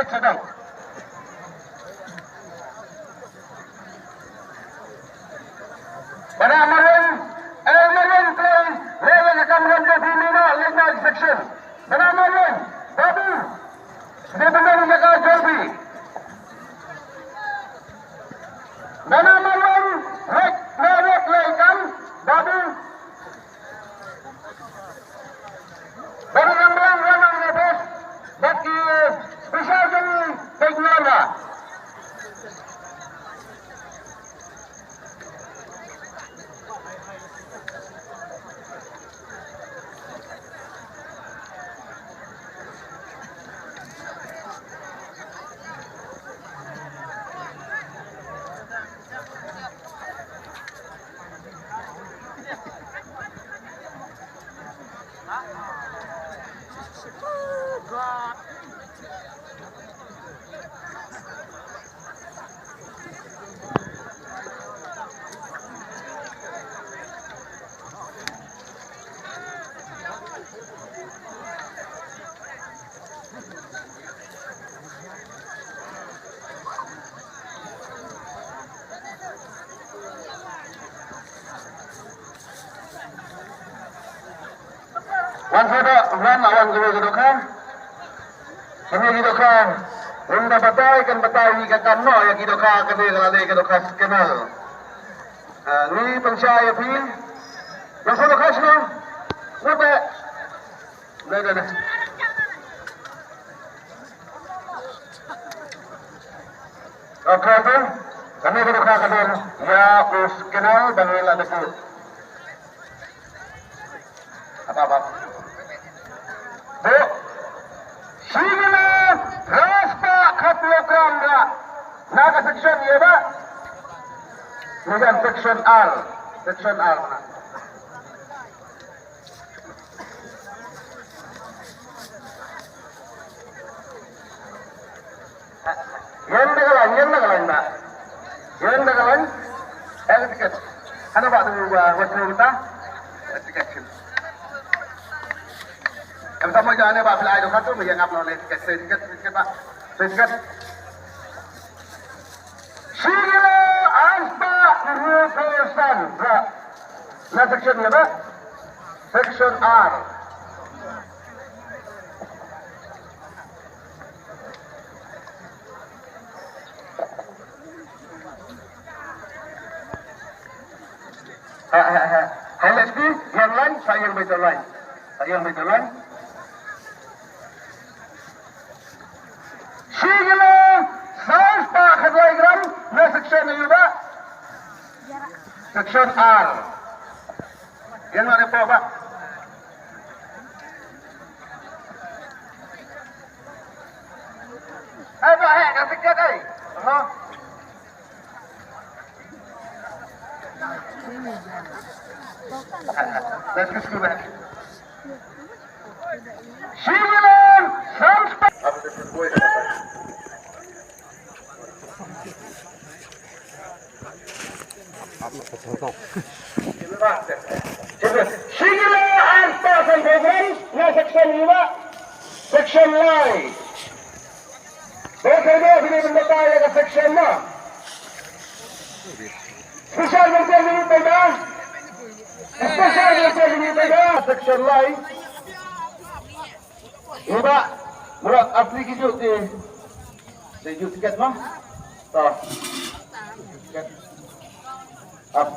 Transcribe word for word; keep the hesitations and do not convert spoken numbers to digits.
Sdang. Bana Marweiñ, eh, Marweiñ Kloi, leh ïa ka kam ram jong phi, mih noh, leit noh section. Bana Marweiñ, Babu, dei bynta ïa ka jong phi. Bana Marweiñ, leit, leit, leit, leit kam, Babu. Bad i rangbah rangbah ïa bad, bad ki pisa jong i peit ngan ba. Wan sa da, wan, wan, wan, wan, wan, wan. Kane ki dohkha, ynda batai kan batai ïa ka kam noh, ïa ki dohkha, kane ka la dei ka dohkha scanner. Ah, ngi pynshai ïa phi. Nang sa dohkha shano? Napa? Dei, dei, dei. Okay, tu. Kane ka dohkha ka don ïa u scanner ba ngi la dei. Apa, apa? Dei. Shi kilo phra spah khat kilogram da. Na ka section ïa ba? Ni kan section R. Section R mana? Ïeng da ka lain, ïeng da ka lain ba. Ïeng da ka lain. Eh, tiket. Hana ba tu ba, ba tu ta. Eh, tiket. Em, sa mo jane ba phi la ai dohkha tu, mo ïeng ap noh ne tiket, tiket, tiket ba. Tiket. Shi kilo ar spah hynriewphew san, ba. Na section ïa ba? Section R. Ha, ha, ha. Hai leh spi, ïeng lain, sa ïeng beit lain. Sa ïeng beit lain. Shi kilo saw spah khatlai gram na section ïa ba? Section R. Ïeng noh ne pok ba. Hai ba, hai, ka tiket ai. Ha. Let's go, let's go. Shi kilo saw spah. Shi kilo ar spah sanphew gram na section ïa ba? Section lai. Ba ka dei ban batai ïa ka section na. Special mention dei ba? Special mention dei ba? Section lai. Ïa ba, murah asli ki ju ti. Ti ju tiket ma. To. Tiket. Ap.